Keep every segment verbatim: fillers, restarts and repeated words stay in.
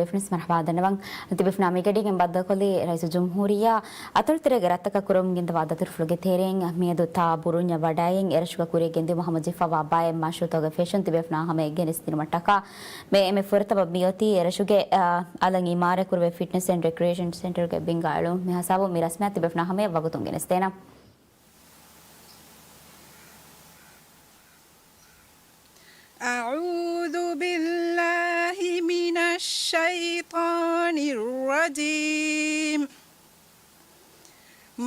ވެފްނަސް މަރްޙަބާ ދަންނަވަން. ތިބޭފުޅުންނާ މިގަޑީގެން ބައްދަލުކޮށްލީ ރައީސުލްޖުމްހޫރިއްޔާ އަތޮޅުތެރޭގެ ރަށްތަކަށް ކުރަމުން ގެންދަވާ ދަތުރުފުޅުގެ ތެރެއިން މިއަދު ތާ ބުރުންޏަށް ވަޑައިގެން އެރަށުގަ ކުރިއަށް ގެންދިއުމަށް ހަމަޖެހިފައިވާ ބައެއް މަޝްރޫޢުތަކުގެ ފެށުން ތިބޭފުޅުންނާ ހަމަޔަށް ގެނެސްދިނުމަށްޓަކާ މި އެންމެ ފުރަތަމަ މިއޮތީ އެރަށުގެ، އާ، އަލަށް އިމާރާތް ކުރެވޭ ފިޓްނަސް އެންޑް ރެކްރިއޭޝަން ސެންޓަރުގެ ބިންގާ އެޅުން. މި ހިސާބުން މި ރަސްމިއްޔާތު ތިބޭފުޅުންނާ ހަމަޔަށް ވަގުތުން ގެނެސްދޭނަން. أعوذ بالله من الشيطان الرجيم.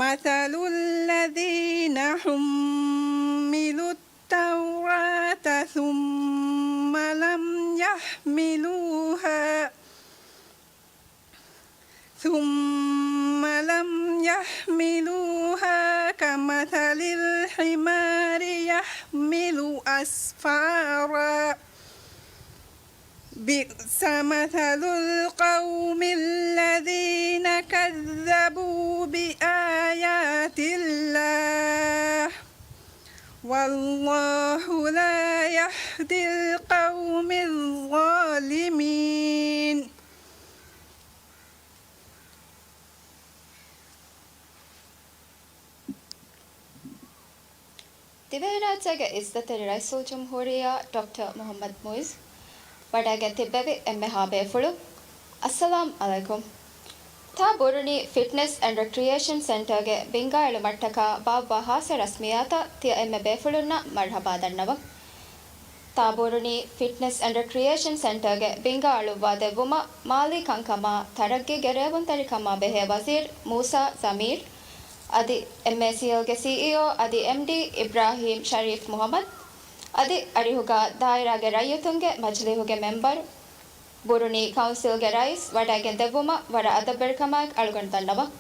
مثل الذين حملوا التوراة ثم لم يحملوها ثم لم يحملوها كمثل الحمار يحمل أسفارا. بئس مثل القوم الذين كذبوا بآيات الله والله لا يهدي القوم الظالمين. ދިވެހިރާއްޖޭގެ އިއްޒަތްތެރި ރައީސުލްޖުމްހޫރިއްޔާ ޑޮކްޓަރ މުޙައްމަދު މުޢިއްޒު ވަޑައިގެން ތިއްބެވި އެންމެހާ ބޭފުޅުން، އައްސަލާމް ޢަލައިކުމް. ތާ ބުރުނީ ފިޓްނަސް އެންޑް ރެކްރިއޭޝަން ސެންޓަރގެ ބިންގާ އެޅުމަށްޓަކާ ބާއްވާ ޚާއްޞަ ރަސްމިއްޔާތަށް ތިޔަ އެންމެ ބޭފުޅުންނަށް މަރްޙަބާ ދަންނަވަން. ތާ ބުރުނީ ފިޓްނަސް އެންޑް ރެކްރިއޭޝަން ސެންޓަރގެ ބިންގާ އަޅުއްވާ ދެއްވުމަށް މާލީ ކަންކަމާ ތަރައްގީގެ ރޭވުންތެރިކަމާ ބެހޭ ވަޒީރު މޫސާ ޒަމީރު އަދި އެމްއޭސީއެލްގެ ސީއީއޯ އަދި އެމްޑީ އިބްރާހީމް ޝަރީފް މުޙައްމަދު އަދި އަރިހުގާ ދާއިރާގެ ރައްޔިތުންގެ މަޖިލީހުގެ މެމްބަރު، ބުރުނީ ކައުންސިލްގެ ރައީސް ވަޑައިގެން ދެއްވުމަށް ވަރަށް އަދަބުވެރިކަމާއެކު އަޅުގަނޑު ދަންނަވަން.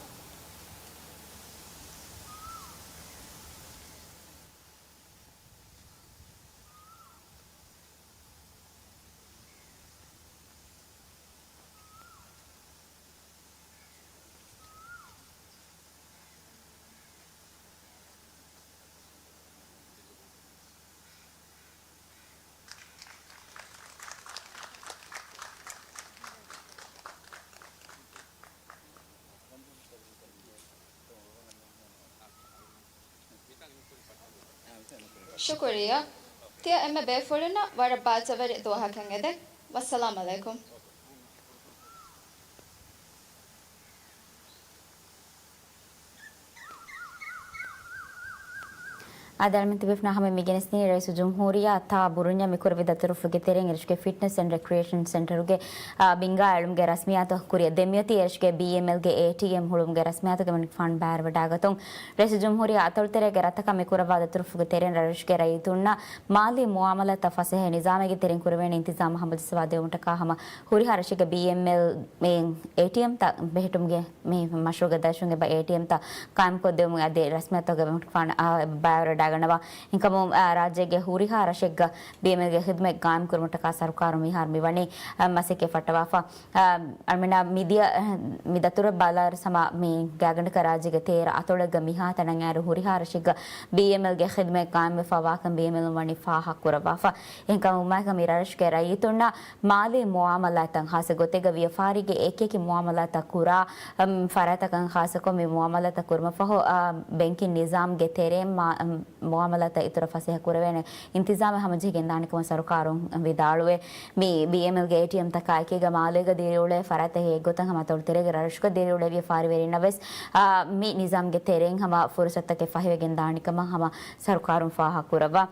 ޝުކުރިއްޔާ. ތިޔަ އެންމެ ބޭފުޅުންނަށް ވަރަށް ބާއްޖަވެރި ދުވަހަކަށް އެދެން. ވައްސަލާމް ޢަލައިކުމް. އާދެ، އަޅުމެން ތިބޭފުޅުންނާ ހަމަ މި ގެނެސްދިނީ ރައީސުލްޖުމްހޫރިއްޔާ ތާ ބުރުންޏަށް މި ކުރެއްވި ދަތުރުފުޅުގެ ތެރެއިން އެރަށުގެ ފިޓްނަސް އެންޑް ރެކްރިއޭޝަން ސެންޓަރުގެ، އާ، ބިންގާ އެޅުމުގެ ރަސްމިއްޔާތު ކުރިއަށް ދެމިއޮތީ އެރަށުގެ ބީއެމްއެލްގެ އޭޓީއެމް ހުޅުވުމުގެ ރަސްމިއްޔާތުގެ މަނިކުފާނު ބައިވެރިވެވަޑައިގަތުން. ރައީސުލްޖުމްހޫރިއްޔާ އަތޮޅުތެރޭގެ ރަށްތަކަށް މި ކުރައްވާ ދަތުރުފުޅުގެ ތެރެއިން ރަށުގެ ރައްޔިތުންނަށް މާލީ މުއާމަލާތްތައް ފަސޭހަ ނިޒާމެއްގެ ތެރެއިން ކުރެވޭނެ އިންތިޒާމް ހަމަޖައްސަވާ ދެވުމަށްޓަކާ ހަމަ ހުރިހާ ރަށެއްގެ ބީއެމްއެލް އޭޓީއެމްތައް ބެހެއްޓުމުގެ މި މަޝްރޫޢުގެ ދަށުން އެބަ އޭޓީއެމްތައް ޤާއިމްކޮށްދެވުމުގެ އަދި ރަސްމިއްޔާތުގެ މަނިކުފާނު ބައިވެރިވެވަޑައިގަންނަވާ. އެހެންކަމުން، އާ، ރާއްޖޭގެ ހުރިހާ ރަށެއްގަ ބީއެމްއެލްގެ ޚިދުމަތް ޤާއިމްކުރުމަށްޓަކާ ސަރުކާރުން މިހާރު މިވަނީ، އާ، މަސައްކަތް ފައްޓަވާފަ. އާ، އަޅުމެންނާ މިދިޔަ، އަހަ، މި ދަތުރަށް ބަލާއިރު ސަމާ މި ގާތްގަނޑަކަށް ރާއްޖޭގެ ތޭރަ އަތޮޅެއްގަ މިހާތަނަށް އައިރު ހުރިހާ ރަށެއްގަ ބީއެމްއެލްގެ ޚިދުމަތް ޤާއިމްވެފަ ވާކަން ބީއެމްއެލުން ވަނީ ފާހަގަކުރައްވާފަ. އެހެންކަމުން މާކަ މި ރަށުގެ ރައްޔިތުންނަށް މާލީ މުއާމަލާތައް ޚާއްޞަ ގޮތެއްގަ ވިޔަފާރީގެ އެކިއެކި މުއާމަލާތައް ކުރާ، އަމް، ފަރާތްތަކަށް ޚާއްޞަކޮށް މި މުއާމަލާތައް ކުރުމަށްފަހު، އާ، ބެންކިން ނިޒާމްގެ ތެރެއިން މާ-، އަމް، މުއާމަލާތައް އިތުރަށް ފަސޭހަ ކުރެވޭނެ އިންތިޒާމެއް ހަމަޖެހިގެންދާނެކަމަށް ސަރުކާރުން ވިދާޅުވޭ. މި ބީއެމްއެލްގެ އޭޓީއެމްތަކާ އެކީގަ މާލޭގަ ދިރިއުޅޭ ފަރާތްތަކެއް އެއްގޮތަށް ހަމަ އަތޮޅު ތެރޭގެ ރަށުގަ ދިރިއުޅޭ ވިޔަފާރިވެރިންނަށް ވެސް، އާ، މި ނިޒާމްގެ ތެރެއިން ހަމަ ފުރުސަތުތަކެއް ފަހިވެގެން ދާނެކަމަށް ހަމަ ސަރުކާރުން ފާހަގަކުރައްވާ.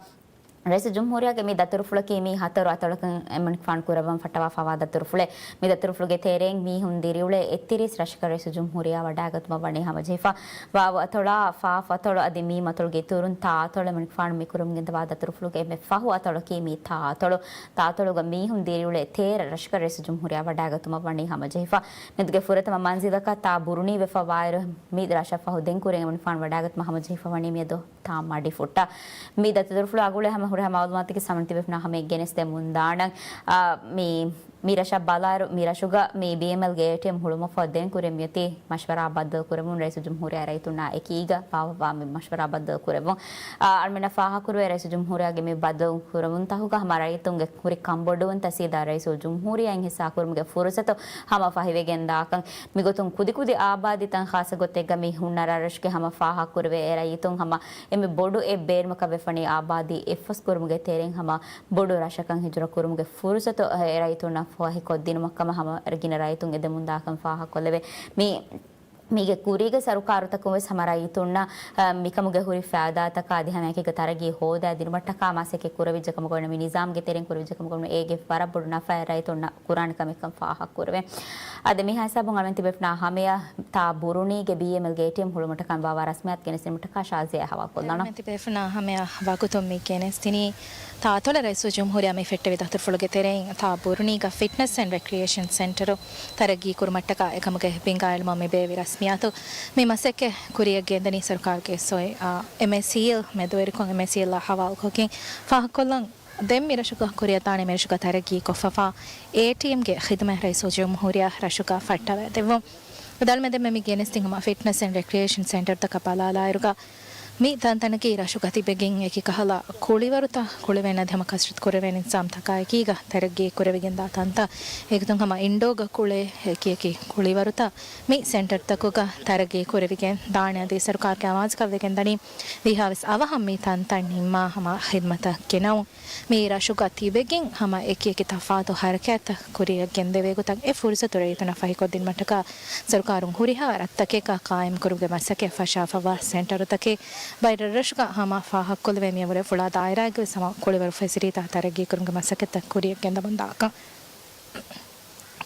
ރައީސުލްޖުމްހޫރިއްޔާގެ މި ދަތުރުފުޅަކީ މީ ހަތަރު އަތޮޅަކަށް އެމަނިކުފާނު ކުރައްވަން ފައްޓަވާފަވާ ދަތުރުފުޅެއް. މި ދަތުރުފުޅުގެ ތެރެއިން މީހުން ދިރިއުޅޭ އެއްތިރީސް ރަށަކަށް ރައީސުލްޖުމްހޫރިއްޔާ ވަޑައިގަތުމަށް ވަނީ ހަމަޖެހިފަ. ވާވު އަތޮޅާ، ފާފު އަތޮޅު އަދި މީމް އަތޮޅުގެ އިތުރުން ތާ އަތޮޅު އެމަނިކުފާނު މި ކުރަމުން ގެންދަވާ ދަތުރުފުޅުގެ އެންމެ ފަހު އަތޮޅަކީ މީ ތާ އަތޮޅު. ތާ އަތޮޅުގަ މީހުން ދިރިއުޅޭ ތޭރަ ރަށަކަށް ރައީސުލްޖުމްހޫރިއްޔާ ވަޑައިގަތުމަށް ވަނީ ހަމަޖެހިފަ. މިއަދުގެ ފުރަތަމަ މަންޒިލަކަށް ތާ ބުރުނީ ވެފަ ވާއިރު، މި ރަށަށް ފަހު ދެން ކުރިން އެމަނިކުފާނު ވަޑައިގަތުމަށް ހަމަޖެހިފަ ވަނީ މިއަދު ތާ މަޑިފުއްޓާ. މި ދަތުރުފުޅު އަގުޅޭ ހަމަ ހުރިހާ މައުލޫމާތަކީ ސަމަން ތިބޭފުޅުންނާ ހަމަޔަށް ގެނެސްދެމުންދާނަން. އާ، މި މި ރަށަށް ބަލާއިރު، މި ރަށުގަ މި ބީއެމްއެލްގެ އޭޓީއެމް ހުޅުމަށްފަހު ދޭން ކުރިއަށް މިއޮތީ މަޝްވަރާ ބައްދަލު ކުރެވުން. ރައީސުލްޖުމްހޫރިއްޔާ ރައްޔިތުންނާ އެކީގަ ފާހަގަވާ މި މަޝްވަރާ ބައްދަލު ކުރެވުން. އާ، އަޅުމެންނަށް ފާހަގަކުރެވޭ، ރައީސުލްޖުމްހޫރިއްޔާގެ މި ބައްދަލު ކުރެވުންތަކުގަ ހަމަ ރައްޔިތުންގެ ހުރި ކަންބޮޑުވުންތައް ސީދާ ރައީސުލްޖުމްހޫރިއްޔާއިން ހިއްސާކުރުމުގެ ފުރުސަތު ހަމަ ފަހިވެގެން ދާކަން. މިގޮތުން ކުދިކުދި އާބާދީތައް ޚާއްޞަ ގޮތެއްގަ މި ހުންނަ ރަށްރަށުގެ ހަމަ ފާހަގަކުރެވޭ، އެ ރައްޔިތުން ހަމަ އެންމެ ބޮޑު އެއް ބޭނުމަކަށް ވެފަނީ އާބާދީ އެއްފަސްކުރުމުގެ ތެރެއިން ހަމަ ބޮޑު ރަށަކަށް ހިޖުރަ ކުރުމުގެ ފުރުސަތު އެ ރައްޔިތުންނަށް ފަހިކޮށްދިނުމަށް ކަމަށް ހަމަ ގިނަ ރައްޔިތުން އެދެމުންދާކަން ފާހަގަކޮށްލެވޭ. މި، މީގެ ކުރީގެ ސަރުކާރުތަކުން ވެސް ހަމަ ރައްޔިތުންނަށް، އަ، މިކަމުގެ ހުރި ފައިދާތަކާ އަދި ހަމައެކީގަ ތަރައްގީ ހޯދާ ދިނުމަށްޓަކާ މަސައްކަތް ކުރެވިއްޖެ ކަމަށް އޮތް މި ނިޒާމްގެ ތެރެއިން ކުރެވިއްޖެ ކަމަށް އޮތް އޭގެ ވަރަށް ބޮޑު ނަފައެއް ރައްޔިތުންނަށް ކުރާނެ ކަމެއްކަން ފާހަގަކުރެވޭ. އަދި މިހާ ހިސާބުން އަޅުމެން ތިބޭފުޅުންނާ ހަމަޔަށް ތާ ބުރުނީގެ ބީއެމްއެލްގެ އޭޓީއެމް ހުޅުމަށްޓަކާ ބާވާ ރަސްމިއްޔާތު ގެނެސްދިނުމަށްޓަކާ ޝާޒިޔާ ހަވާލުކޮށްލާނަން. އަޅުމެން ތިބޭފުޅުންނާ ހަމަޔަށް ވަގުތުން މި ގެނެސްދިނީ ތާ އަތޮޅަށް ރައީސުލްޖުމްހޫރިއްޔާ މި ފެއްޓެވި ދަތުރުފުޅުގެ ތެރެއިން ތާ ބުރުނީގަ ފިޓްނަސް އެންޑް ރެކްރިއޭޝަން ސެންޓަރު ތަރައްގީ ކުރުމަށްޓަކާ އެކަމުގެ ބިންގާއެޅުމަށް މި ބޭއްވި ރަސްމިއްޔާތު. މި މަސައްކަތް ކުރިއަށް ގެންދަނީ ސަރުކާރުގެ އެސްއޯއޭ، އާ، އެމްއޭސީއެލް މެދުވެރިކޮށް އެމްއޭސީއެލްއާ ހަވާލުކޮށްގެން ފާހަގަކޮށްލަން. ދެން މި ރަށުގަ ކުރިއަށްދާނެ މި ރަށުގަ ތަރައްގީ ކޮށްފަފާ އޭޓީއެމްގެ ޚިދުމަތް ރައީސުލްޖުމްހޫރިއްޔާ ރަށުގަ ފައްޓަވައިދެއްވުން. އަދި އަޅުމެން ދެންމެ މި ގެނެސްދިން ހަމަ ފިޓްނަސް އެންޑް ރެކްރިއޭޝަން ސެންޓަރުތަކަށް ބަލާލާއިރުގަ، މި ތަންތަނަކީ ރަށުގަ ތިބެގެން އެކި ކަހަލަ ކުޅިވަރުތައް ކުޅެވޭނެ އަދި ހަމަ ކަސްރަތު ކުރެވޭނެ ނިޒާމްތަކާ އެކީގަ ތަރައްގީ ކުރެވިގެންދާ ތަންތަން. އޭގެތުން ހަމަ އިންޑޯގަ ކުޅޭ އެކި އެކި ކުޅިވަރުތައް މި ސެންޓަރުތަކުގަ ތަރައްގީ ކުރެވިގެން ދާނެ. އަދި ސަރުކާރުގެ އަމާޒުކަން ވެގެންދަނީ ވީހާވެސް އަވަހަށް މި ތަންތަން ނިންމާ ހަމަ ޚިދުމަތަށް ގެނައުން. މި ރަށުގަ ތިބެގެން ހަމަ އެކި އެކި ތަފާތު ހަރަކާތްތައް ކުރިއަށް ގެންދެވޭ ގޮތަށް އެ ފުރުސަތު ރައްޔިތުންނަށް ފަހިކޮށްދިނުމަށްޓަކާ ސަރުކާރުން ހުރިހާ ރަށްތަކެއްގަ ޤާއިމްކުރުމުގެ މަސައްކަތް ފަށާފަވާ ސެންޓަރުތަކެއް ބައެއް ރަށްރަށުގަ ހަމަ ފާހަގަކޮށްލެވޭ. މިއަށްވުރެ ފުޅާ ދާއިރާގެ ވެސް ހަމަ ކުޅިވަރު ފެސިލީޓީތައް ތަރައްގީކުރުމުގެ މަސައްކަތްތައް ކުރިއަށް ގެންދަމުންދާކަން.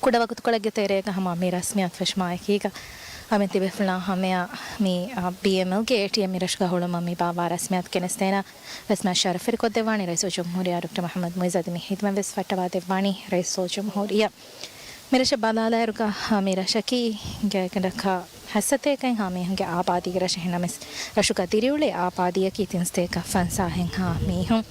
ކުޑަ ވަގުތުކޮޅެއްގެ ތެރޭގަ ހަމަ މި ރަސްމިއްޔާތު ފެށުމާ އެކީގަ، އަޅުމެން ތިބޭފުޅުންނާ ހަމަޔަށް މި، އާ، ބީއެމްއެލްގެ އޭޓީއެމް މި ރަށުގަ ހުޅުމަށް މި ބާއްވާ ރަސްމިއްޔާތު ގެނެސްދޭނަން. ރަސްމިއްޔާތު ޝަރަފުވެރިކޮށްދެއްވާނީ ރައީސުލްޖުމްހޫރިއްޔާ ޑޮކްޓަރ މުޙައްމަދު މުޢިއްޒު އަދި މި ޚިދުމަތް ވެސް ފައްޓަވާދެއްވާނީ ރައީސުލްޖުމްހޫރިއްޔާ. މި ރަށަށް ބަލާލާއިރުގަ، އާ، މި ރަށަކީ ގާތްގަނޑަކަށް ހަތްސަތޭކައެއްހާ މީހުންގެ އާބާދީގެ ރަށެއް. އެހެންނަމަވެސް، ރަށުގަ ދިރިއުޅޭ އާބާދީއަކީ ތިންސަތޭކަ ފަންސާހެއްހާ މީހުން.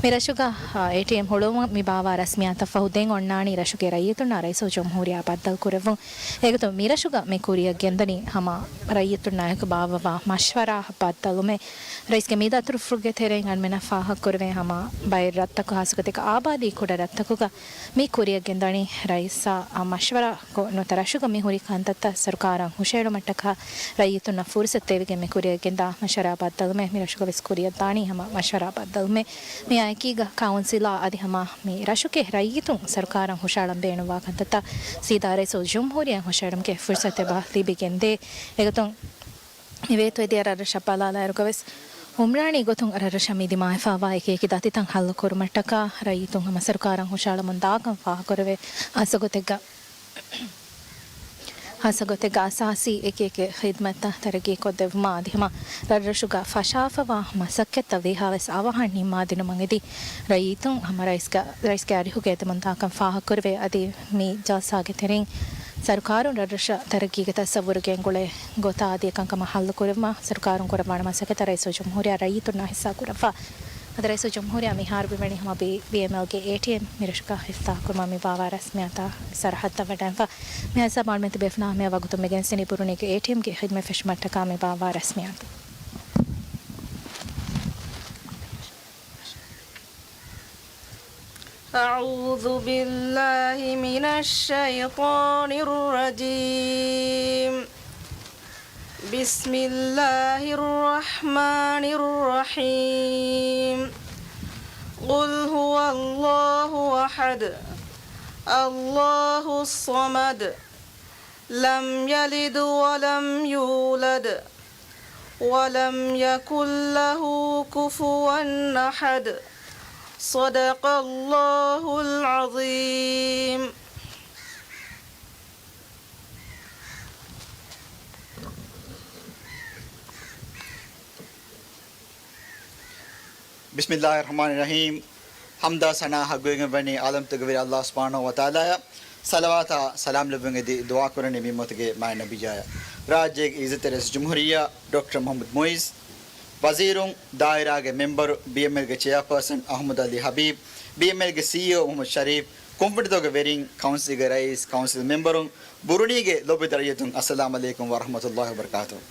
މި ރަށުގަ، އާ، އޭޓީއެމް ހުޅުވުމަށް މި ބާއްވާ ރަސްމިއްޔާތަށްފަހު ދެން އޮންނާނީ ރަށުގެ ރައްޔިތުންނާ ރައީސުލްޖުމްހޫރިއްޔާ ބައްދަލުކުރެއްވުން. އޭގެތުން މި ރަށުގަ މި ކުރިއަށް ގެންދަނީ ހަމަ ރައްޔިތުންނާއެކު ބާއްވަވާ މަޝްވަރާ ބައްދަލުމެއް. ރައީސްގެ މި ދަތުރުފުޅުގެ ތެރެއިން އަޅުމެންނަށް ފާހަގަކުރެވޭ ހަމަ ބައެއް ރަށްތަކު ޚާއްޞަކޮށް އާބާދީ ކުޑަ ރަށްތަކުގަ މި ކުރިއަށް ގެންދަނީ ރައީސާ މަޝްވަރާކޮށް ނުވަތަ ރަށުގަ މި ހުރި ކަންތައްތައް ސަރުކާރަށް ހުށައެޅުމަށްޓަކާ ރައްޔިތުންނަށް ފުރުސަތު ދެވިގެން މި ކުރިއަށް ގެންދާ މަޝްވަރާ ބައްދަލުމެއް. މި ރަށުގަ ވެސް ކުރިއަށް ދާނީ ހަމަ މަޝްވަރާ ބައްދަލުމެއް. މިއާ އެކީގަ ކައުންސިލާ އަދި ހަމަ މި ރަށުގެ ރައްޔިތުން ސަރުކާރަށް ހުށައަޅަން ބޭނުންވާ ކަންތައްތައް ސީދާ ރައީސުލްޖުމްހޫރިއްޔާ ހުށައެޅުމުގެ ފުރުސަތެއް ލިބިގެންދޭ. އެގޮތުން މި ވޭތުވެދިޔަ ރަށްރަށަށް ބަލާލާއިރުގަ ވެސް އުމްރާނީ ގޮތުން ރަށްރަށަށް މި ދިމާވެފައިވާ އެކި އެކި ދަތިތައް ހައްލު ކުރުމަށްޓަކާ ރައްޔިތުން ހަމަ ސަރުކާރަށް ހުށައަޅަމުން ދާކަން ފާހަގަކުރެވޭ. ޚާއްޞަ ގޮތެއްގަ، ޚާއްޞަ ގޮތެއްގަ އަސާސީ އެކި އެކި ޚިދުމަތްތައް ތަރައްގީކޮށްދެއްވުމާ އަދި ހަމަ ރަށްރަށުގަ ފަށާފަވާ މަސައްކަތްތައް ވީހާވެސް އަވަހަށް ނިންމާދިނުމަށް އެދި ރައްޔިތުން ހަމަ ރައީސްގެ، ރައީސްގެ އަރިހުގަ އެދެމުންދާކަން ފާހަގަކުރެވޭ. އަދި މި ޖަލްސާގެ ތެރެއިން ސަރުކާރުން ރަށްރަށަށް ތަރައްގީގެ ތަސައްވުރު ގެންގުޅޭ ގޮތާ އަދި އެކަންކަމަށް ހައްލު ކުރެއްވުމަށް ސަރުކާރުން ކުރައްވާނެ މަސައްކަތަށް ރައީސުލްޖުމްހޫރިއްޔާ ރައްޔިތުންނާ ހިއްސާ ކުރައްވާ. އަދި ރައީސުލްޖުމްހޫރިއްޔާ މިހާރު ބިމެނި ހަމަ ބީ، ބީއެމްއެލްގެ އޭޓީއެމް މި ރަށުގަ ހިއްސާކުރުމަށް މި ބާވާ ރަސްމިއްޔާތާ މި ސަރަހައްދަށް ވަޑައިންފަ. މިހާ ހިސާބުން އަޅުމެން ތިބޭފުޅުންނާ ހަމަޔަށް ވަގުތުން މި ގެނެސްދިނީ ބުރުނީގެ އޭޓީއެމްގެ ޚިދުމަތް ފެށުމަށްޓަކާ މި ބާވާ ރަސްމިއްޔާތު. أعوذ بالله من الشيطان الرجيم. بسم الله الرحمن الرحيم. قل هو الله أحد، الله الصمد، لم يلد ولم يولد، ولم يكن له كفوا أحد. صدق الله العظيم. بسم الله الرحمن الرحيم. ޙަމްދާ ސަނާ ޙައްޤުވެގެންވަނީ ޢާލަމްތަކުގެ ވެރި ﷲ ސުބްޙާނަހޫ ވަތަޢާލާއަށް. ޞަލަވާތާ ސަލާމް ލެއްވުން އެދި ދުޢާ ކުރަނީ މި އުއްމަތުގެ މާތް ނަބިއްޔާއަށް. ރާއްޖޭގެ ޢިއްޒަތްތެރި ރައީސުލްޖުމްހޫރިއްޔާ ޑޮކްޓަރ މުޙައްމަދު މުޢިއްޒު، ވަޒީރުން، ދާއިރާގެ މެމްބަރު، ބީއެމްއެލްގެ ޗެއާޕާސަން އަޙްމަދު ޢަލީ ޙަބީބް، ބީއެމްއެލްގެ ސީއީއޯ މުޙައްމަދު ޝަރީފް، ކޮންފަތުގެ ވެރިން، ކައުންސިލްގެ ރައީސް، ކައުންސިލް މެމްބަރުން، ބުރުނީގެ ލޯބިވެތި ރައްޔިތުން، އައްސަލާމު ޢަލައިކުމް ވަރަޙްމަތުﷲި ވަބަރަކާތުހު.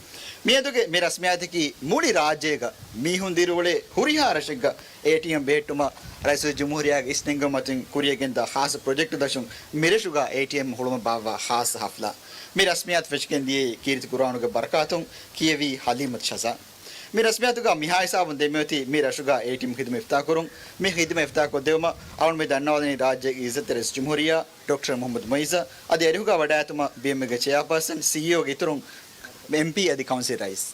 މިއަދުގެ މި ރަސްމިއްޔާތަކީ މުޅި ރާއްޖޭގަ މީހުން ދިރިއުޅޭ ހުރިހާ ރަށެއްގަ އޭޓީއެމް ބެހެއްޓުމަށް ރައީސުލްޖުމްހޫރިއްޔާގެ އިސްނެންގެވުމަތިން ކުރިޔަށް ގެންދާ ޚާއްޞަ ޕްރޮޖެކްޓު ދަށުން މިރަށުގަ އޭޓީއެމް ހުޅުމަށް ބާއްވާ ޚާއްޞަ ޙަފްލާ. މި ރަސްމިއްޔާތު ފެށިގެން ދިޔައީ ކީރިތި ޤުރުއާނުގެ ބަރަކާތުން ކިޔެވި ޙަލީމަތު ޝަޒާ. މި ރަސްމިއްޔާތުގަ މިހާ ހިސާބުން ދެމިއޮތީ މި ރަށުގަ އޭޓީއެމް ޚިދުމަތް އިފްތާޙްކުރުން. މި ޚިދުމަތް އިފްތާޙްކޮށްދެވުމަށް އަޅުގަނޑު މި ދަންނަވާލަނީ ރާއްޖޭގެ އިއްޒަތްތެރި ރައީސުލްޖުމްހޫރިއްޔާ ޑޮކްޓަރ މުޙައްމަދު މުޢިއްޒަށް، އަދި އަރިހުގަ ވަޑައިގަތުމަށް ބީއެމްއެލްގެ ޗެއާޕާސަން، ސީއީއޯގެ އިތުރުން، އެމްޕީ އަދި ކައުންސިލް ރައީސް.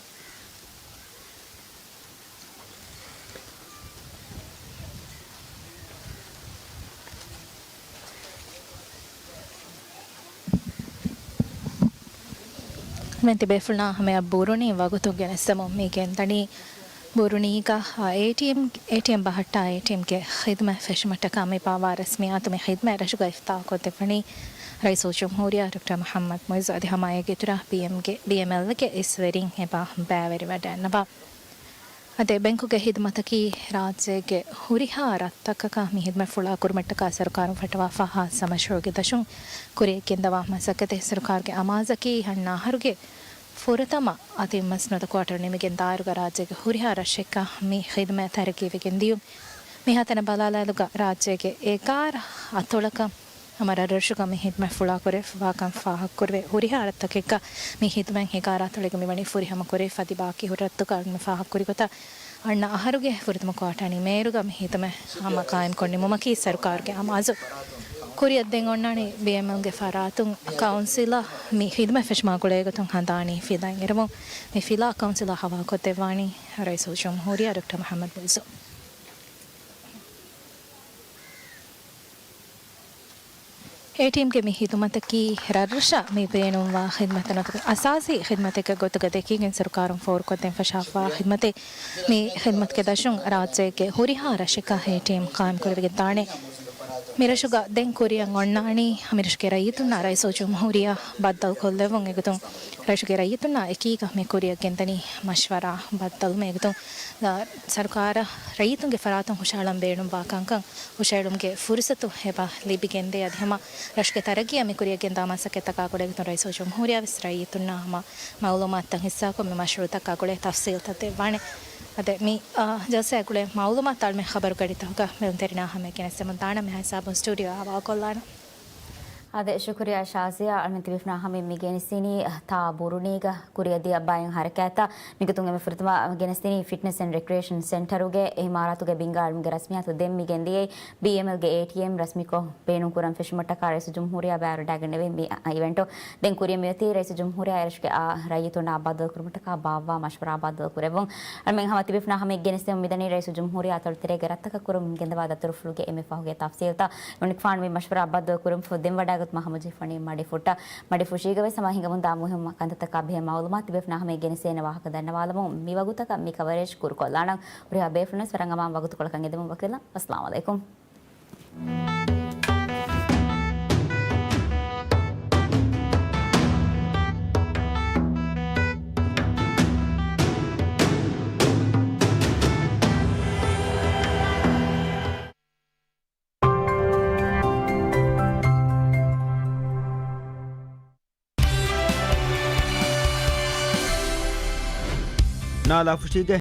މި ތިބޭފުޅުންނާ ހަމަޔަށް ބުރުނީ ވަގުތު ގެނެސްދެމުން މި ގެންދަނީ ބުރުނީގަ، އާ، އޭޓީއެމް، އޭޓީއެމް ބަހައްޓާ އޭޓީއެމްގެ ޚިދުމަތް ފެށުމަށްޓަކާ މި ބާއްވާ ރަސްމިއްޔާތު. މި ޚިދުމަތް ރަށުގަ އިފްތާޙްކޮށްދެއްވަނީ ރައީސުލްޖުމްހޫރިއްޔާ ޑޮކްޓަރ މުޙައްމަދު މުޢިއްޒު އަދި ހަމައެއްގެ އިތުރަށް ބީއެމްގެ، ބީއެމްއެލްގެ އިސްވެރިން އެބަ ބައިވެރިވަޑައިގަންނަވާ. އަދި ބެންކުގެ ޚިދުމަތަކީ ރާއްޖޭގެ ހުރިހާ ރަށްތަކަކަށް މި ޚިދުމަތް ފުޅާ ކުރުމަށްޓަކާ ސަރުކާރުން ފައްޓަވާފާ ޚާއްޞަ މަޝްރޫޢުގެ ދަށުން ކުރިޔަށް ގެންދަވާ މަސައްކަތެއް. ސަރުކާރުގެ އަމާޒަކީ ހަންނަ އަހަރުގެ ފުރަތަމަ އަތިން މަސްނުވަތަ ކުއާޓަރު ނިމިގެން ދާއިރުގަ ރާއްޖޭގެ ހުރިހާ ރަށެއްގަ މި ޚިދުމަތް ތަރައްގީވެގެން ދިޔުން. މިހާތަނަށް ބަލާލާލުގަ ރާއްޖޭގެ އެގާރަ އަތޮޅަކަށް ހަމަ ރަށްރަށުގަ މި ޚިދުމަތް ފުޅާކުރެވިފައިވާކަން ފާހަގަކުރެވޭ. ހުރިހާ ރަށްތަކެއްގަ މި ޚިދުމަތް އެގާރަ އަތޮޅެއްގަ މިވަނީ ފުރިހަމަކުރެވިފަ އަދި ބާކީ ހުރި ރަށްތަކުގަ އަޅުގަނޑު ފާހަގަކުރި ގޮތަށް އަންނަ އަހަރުގެ ފުރަތަމަ ކުއާޓާ ނިމޭއިރުގަ މި ޚިދުމަތް ހަމަ ޤާއިމްކޮށް ނިމުމަކީ ސަރުކާރުގެ އަމާޒު. ކުރިއަށް ދެން އޮންނާނީ ބީއެމްއެލްގެ ފަރާތުން ކައުންސިލަށް މި ޚިދުމަތް ފެށުމާ ގުޅޭގޮތުން ހަނދާނީ ފިލައިން އެރުމުން. މި ފިލާ ކައުންސިލަށް ހަވާލުކޮށްދެއްވާނީ ރައީސުލްޖުމްހޫރިއްޔާ ޑޮކްޓަރ މުޙައްމަދު މުޢިއްޒު. އޭޓީއެމްގެ މި ޚިދުމަތަކީ ރަށްރަށަށް މި ބޭނުންވާ ޚިދުމަތަށް ނުވަތަ އަސާސީ ޚިދުމަތެއްގެ ގޮތުގަ ދެކިގެން ސަރުކާރުން ފޯރުކޮށްދޭން ފަށާފައިވާ ޚިދުމަތެއް. މި ޚިދުމަތުގެ ދަށުން ރާއްޖޭގެ ހުރިހާ ރަށެއްގަ އޭޓީއެމް ޤާއިމް ކުރެވިގެން ދާނެ. މި ރަށުގަ ދެން ކުރިއަށް އޮންނާނީ މި ރަށުގެ ރައްޔިތުންނާ ރައީސުލްޖުމްހޫރިއްޔާ ބައްދަލުކޮށްލެއްވުން. އެގޮތުން ރަށުގެ ރައްޔިތުންނާ އެކީގަ މި ކުރިއަށް ގެންދަނީ މަޝްވަރާ ބައްދަލުމެއް. އެގޮތުން ސަރުކާރަށް ރައްޔިތުންގެ ފަރާތުން ހުށަހަޅަން ބޭނުންވާ ކަންކަން ހުށަހެޅުމުގެ ފުރުސަތު އެބަ ލިބިގެންދޭ. އަދި ހަމަ ރަށުގެ ތަރައްގީއަށް މި ކުރިއަށް ގެންދާ މަސައްކަތްތަކާ ގުޅޭގޮތުން ރައީސުލްޖުމްހޫރިއްޔާ ވެސް ރައްޔިތުންނާ ހަމަ މައުލޫމާތުތައް ހިއްސާކޮށް މި މަޝްރޫޢުތަކާ ގުޅޭ ތަފްސީލްތައް ދެއްވާނެ. އަދި މި، އާ، ޖަލްސާއާ ގުޅޭ މައުލޫމާތު އަޅުމެން ޚަބަރުގަޑިތަކުގަ މިލަންތެރިންނާ ހަމަޔަށް ގެނެސްދެމުން ދާނަން. މިހާ ހިސާބުން ސްޓޫޑިއޯ އަވާކޮށްލާނަން. އާދެ، ޝުކުރިއްޔާ ޝާޒިޔާ. އަޅުމެން ތިބޭފުޅުންނާ ހަމަޔަށް މި ގެނެސްދިނީ ތާ ބުރުނީގަ ކުރިއަށްދިޔަ ބައެއް ހަރަކާތްތައް. މިގޮތުން އެންމެ ފުރަތަމަ ގެނެސްދިނީ ފިޓްނަސް އެންޑް ރެކްރިއޭޝަން ސެންޓަރުގެ އެ އިމާރާތުގެ ބިންގާ އަޅުމެންގެ ރަސްމިއްޔާތު ދެން މި ގެންދިޔައީ ބީއެމްއެލްގެ އޭޓީއެމް ރަސްމީކޮށް ބޭނުންކުރަން ފެށުމަށްޓަކާ ރައީސުލްޖުމްހޫރިއްޔާ ބައިވެރިވެގެންނެވި މި އިވެންޓު. ދެން ކުރިއަށް މިއޮތީ ރައީސުލްޖުމްހޫރިއްޔާ އެރަށުގެ އާ ރައްޔިތުންނާ ބައްދަލުކުރުމަށްޓަކާ ބާއްވާ މަޝްވަރާ ބައްދަލުކުރެއްވުން. އަޅުމެން ހަމަ ތިބޭފުޅުންނާ ހަމަޔަށް ގެނެސްދެމުން މިދަނީ ރައީސުލްޖުމްހޫރިއްޔާ އަތޮޅު ތެރޭގެ ރަށްތަކަށް ކުރިއަށް ގެންދަވާ ދަތުރުފުޅުގެ އެންމެ ފަހުގެ ތަފްސީލްތައް. އެމަނިކުފާނު މި މަޝްވަރާ ބައްދަލުކުރުން ފުށް ދެން ވަޑައިގަތުމަށް ހަމަޖެހިފަނީ މަޑިފުއްޓަށް. މަޑިފުށީގަ ވެސް ހަމަ ހިނގަމުންދާ މުހިއްމު ކަންތައްތަކާ ބެހޭ މައުލޫމާތު ތިބޭފުޅުންނާ ހަމަޔަށް ގެނެސްދޭނެ ވާހަކަ ދަންނަވާލަމުން މި ވަގުތަކަށް މި ކަވަރޭޖް ކުރުކޮށްލާނަން. ހުރިހާ ބޭފުޅުންވެސް ވަރަށް އަމާން ވަގުތުކޮޅަކަށް އެދެމުން ވަކިވެލަން. އައްސަލާމު ޢަލައިކުމް. ނާލާފުށީގެ